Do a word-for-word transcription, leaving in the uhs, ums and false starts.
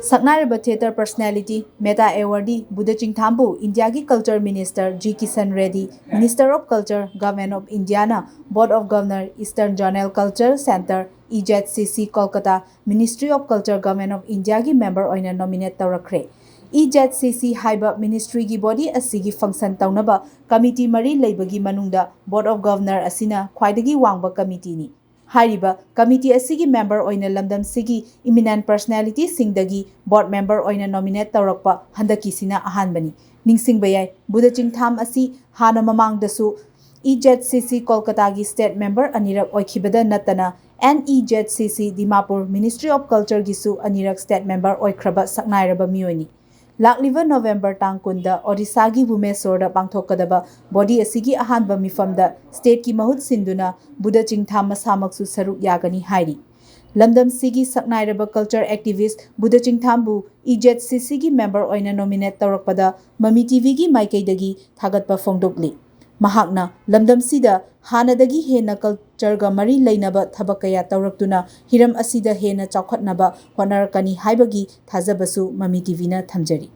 ꯁꯛꯅꯥꯏꯔꯕ theatre personality, META awardee Buddha ꯆꯤꯡꯊꯥꯝꯕꯨ ꯏꯟꯗꯤꯌꯥꯒꯤ Culture Minister G Kishan Reddy, Minister of Culture, Government of Indiaꯅ Board of Governor, Eastern Zonal Culture Centre, E Z C C, Kolkata, Ministry of Culture, Government of Indiaꯒꯤ member ꯑꯣꯏꯅ nominate ꯇꯧꯔꯛꯈ꯭ꯔꯦ꯫ E Z C C ꯍꯥꯏꯕ ministryꯒꯤ body ꯑꯁꯤꯒꯤ function ꯇꯧꯅꯕ committee ꯃꯔꯤ ꯂꯩꯕꯒꯤ ꯃꯅꯨꯡꯗ Board of Governor ꯑꯁꯤꯅ ꯈ꯭ꯋꯥꯏꯗꯒꯤ ꯋꯥꯡꯕ committeeꯅꯤ꯫ ꯍꯥꯏꯔꯤꯕ committee ꯑꯁꯤꯒꯤ member ꯑꯣꯏꯅ ꯂꯝꯗꯝꯁꯤꯒꯤ eminent personalitiesꯁꯤꯡꯗꯒꯤ board member ꯑꯣꯏꯅ nominate ꯇꯧꯔꯛꯄ ꯍꯟꯗꯛꯀꯤꯁꯤꯅ ꯑꯍꯥꯟꯕꯅꯤ꯫ ꯅꯤꯡꯁꯤꯡꯕ ꯌꯥꯏ, ꯕꯨꯙ ꯆꯤꯡꯊꯥꯝ ꯑꯁꯤ ꯍꯥꯟꯅ ꯃꯃꯥꯡꯗꯁꯨ E Z C C ꯀꯣꯜꯀꯇꯥꯒꯤ state member ꯑꯅꯤꯔꯛ ꯑꯣꯏꯈꯤꯕꯗ ꯅꯠꯇꯅ N E Z C C Dimapur Ministry of Cultureꯒꯤꯁꯨ ꯑꯅꯤꯔꯛ state member ꯑꯣꯏꯈ꯭ꯔꯕ ꯁꯛꯅꯥꯏꯔꯕ ꯃꯤꯑꯣꯏꯅꯤ꯫ ꯂꯥꯛꯂꯤꯕ November ꯇꯥꯡ ꯀꯨꯟꯗ ꯑꯣꯗꯤꯁꯥꯒꯤ ꯚꯨꯕꯅꯦꯁꯣꯔꯗ ꯄꯥꯡꯊꯣꯛꯀꯗꯕ body ꯑꯁꯤꯒꯤ ꯑꯍꯥꯟꯕ ꯃꯤꯐꯝꯗ stateꯀꯤ ꯃꯍꯨꯠ ꯁꯤꯟꯗꯨꯅ ꯕꯨꯙ ꯆꯤꯡꯊꯥꯝ ꯃꯁꯥꯃꯛꯁꯨ ꯁꯔꯨꯛ ꯌꯥꯒꯅꯤ ꯍꯥꯏꯔꯤ꯫ ꯂꯝꯗꯝꯁꯤꯒꯤ ꯁꯛꯅꯥꯏꯔꯕ culture activist Buddha ꯆꯤꯡꯊꯥꯝꯕꯨ E Z C Cꯒꯤ member ꯑꯣꯏꯅ nominate ꯇꯧꯔꯛꯄꯗ ꯃꯃꯤ TVꯒꯤ ꯃꯥꯏꯀꯩꯗꯒꯤ ꯊꯥꯒꯠꯄ ꯐꯣꯡꯗꯣꯛꯂꯤ꯫ ꯃꯍꯥꯛꯅ ꯂꯝꯗꯝꯁꯤꯗ ꯍꯥꯟꯅꯗꯒꯤ ꯍꯦꯟꯅ cultureꯒ ꯃꯔꯤ ꯂꯩꯅꯕ ꯊꯕꯛ ꯀꯌꯥ ꯇꯧꯔꯛꯇꯨꯅ ꯍꯤꯔꯝ ꯑꯁꯤꯗ ꯍꯦꯟꯅ ꯆꯥꯎꯈꯠꯅꯕ ꯍꯣꯠꯅꯔꯛꯀꯅꯤ ꯍꯥꯏꯕꯒꯤ ꯊꯥꯖꯕꯁꯨ ꯃꯃꯤ TVꯅ ꯊꯝꯖꯔꯤ꯫